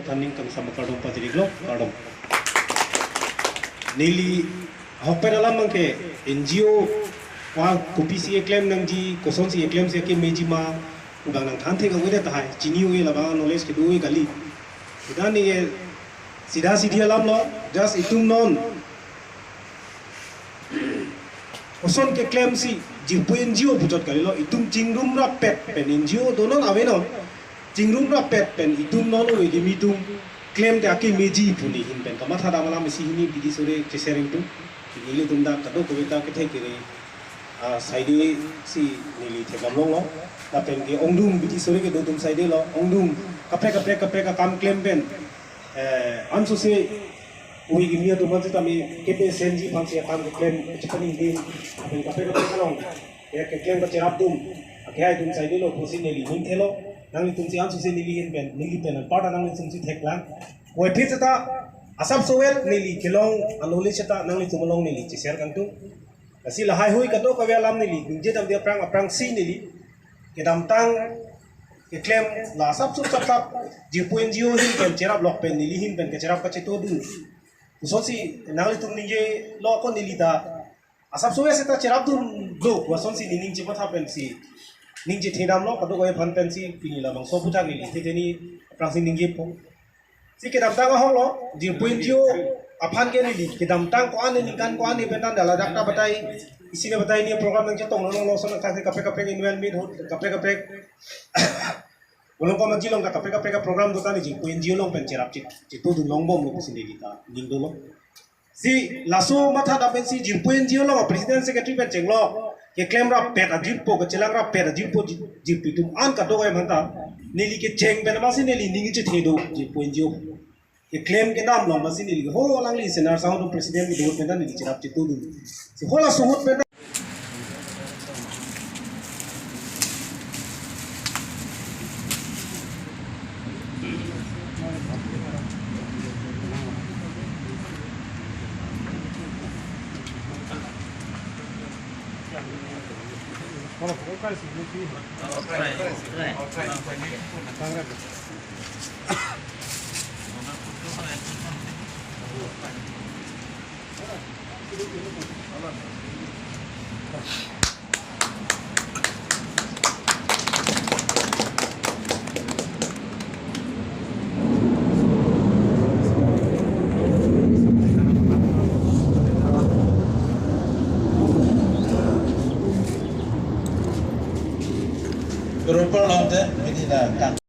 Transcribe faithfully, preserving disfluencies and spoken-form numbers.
Aning kangsam kardom pajirlo, kardom. Neli ahokpet alam abangke N G O wa kopisi keklem nangji, kosonsi keklemsi kemeji ma, pu abang nangthan thek ave tahai, chini ave, labang knowledge kedo ave kali. Ita neli ke sida sidi alam lo, just itum non koson keklemsi jirpo N G O puchot kalilo, itum chingrum rappet pen N G O do non ave non. Chingrum rappet pen itum non ove kimi atum klemte kemeji pu neli ahin pen kamatha dam alam isi hini bidi sore chesering tum. Nelitum dak kadokave ta kethek kere, ah, saide si neli thekdam longlo. Lapen ke ongdung bidi sore kedo atum saide lo, ongdung kaprek kaprek kaprek akam klem pen, eh, ansose ove kimi atum aphan sitame kepe senji aphansi akam keklem kachepaningding, lapen kaprek kaprek along ya keklem kacherap atum, akehai atum saide lo pusi neli ning thelo. Nanglitumsi ansose neli ahin pen, neli pen anparta nanglitumsi theklang. Wai phit seta asap sowet neli kelong a-knowledge seta nanglitum along neli cheshare kangtung. Lasi lahai hui kadokave alam neli ningje damde aphrang aphrangsi neli kedamtang keklem la asap sup sap sap jirpo N G O ahin pen cherap lok pen neli ahin pen kacherap kachetodun. Kosonsi nanglitum ningje lo ko neli ta asap sowet seta cherapdun do, kosonsi neli ning chematha pensi ning chethedam lo, kadokave aphan pensi pini labangso aputhak neli thethe ni aphrangsi ningjepo. Si kedamtang ahok lo, jirpo N G O aphan ke neli kedamtang ko-an, ningkan ko-an ni pentan dala dak ta batai, isi ne batai ni program nangchetong longlo, lason nangkangse kaprek kaprek annual meet ho, kaprek kaprek bolong ko maji along kaprek kaprek program do ta neli jirpo N G O along pen cherap chet, chetodun longbomlo pusi neli ta ning dolo. Si laso matha dam pensi jirpo N G O along president secretary pen chenglok, keklem rappet ajirpo, kachelang rappet ajirpo, ji-, jirpi atum an kadokave aphanta neli kecheng pen amatsi neli ning chethedo jirpo N G O. Keklem kedam along amatsi neli ho alangli Senar Sahong atum president kedo ahut pen ta neli cherap chetodun. Si ho laso ahut pen ta Grupal longte, ini dah kan.